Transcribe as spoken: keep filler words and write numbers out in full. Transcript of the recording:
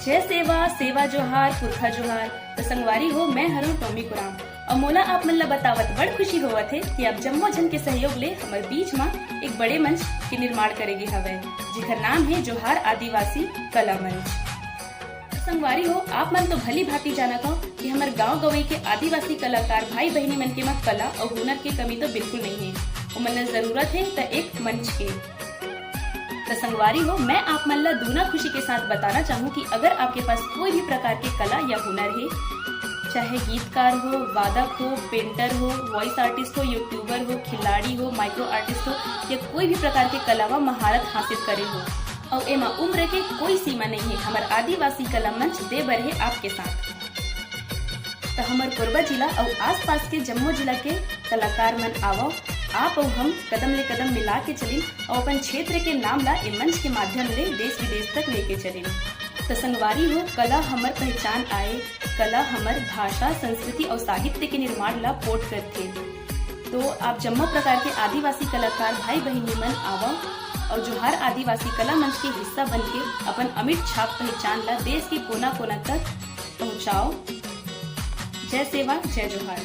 जय सेवा, सेवा जोहार, पुरखा जोहार। त संगवारी हो, मैं हरों टॉमी कुराम। अउ मोला आप मन ला बतावत बड़ खुशी होवत हे कि आप जम्मो झन के सहयोग ले हमर बीच म एक बड़े मंच के निर्माण करे गे हवय, जेकर नाम हे जोहार आदिवासी कला मंच। संगवारी हो, आप मन तो भली भांति जानत हो कि हमर गांव गंवई के आदिवासी कलाकार भाई बहिनी मन के म कला अउ हुनर के कमी तो बिल्कुल नहीं हे। ओमन ला जरूरत हे त एक मंच के। त संगवारी हो, मैं आप मन ला दूना खुशी के साथ बताना चाहूँ कि अगर आपके पास कोई भी प्रकार के कला या हुनर हे, चाहे गीतकार हो, वादक हो, पेंटर हो, वॉइस आर्टिस्ट हो, यूट्यूबर हो, खिलाड़ी हो, माइक्रो आर्टिस्ट हो, या कोई भी प्रकार के कला म महारत हासिल करे हो, अउ एमा उम्र के कोई सीमा नहीं हे, हमर आदिवासी कला मंच दे बर हे आपके साथ। त हमर कोरबा जिला अउ आसपास के जम्मो जिला के कलाकार मन आवव, आप अउ हम कदम ले कदम मिला के चलिन अउ अपन क्षेत्र के नाम ला ए मंच के माध्यम ले देश विदेश तक लेके चलिन। त संगवारी हो, कला हमर पहचान आय, कला हमर भाषा, संस्कृति अउ साहित्य के निर्माण ला पोठ करथे। तो आप जम्मो प्रकार के आदिवासी कलाकार भाई बहिनी मन आवव अउ जोहार आदिवासी कला मंच के हिस्सा बन के अपन अमिट छाप पहचान ला देश के कोना कोना तक पहुँचाव। जय सेवा, जय जोहार।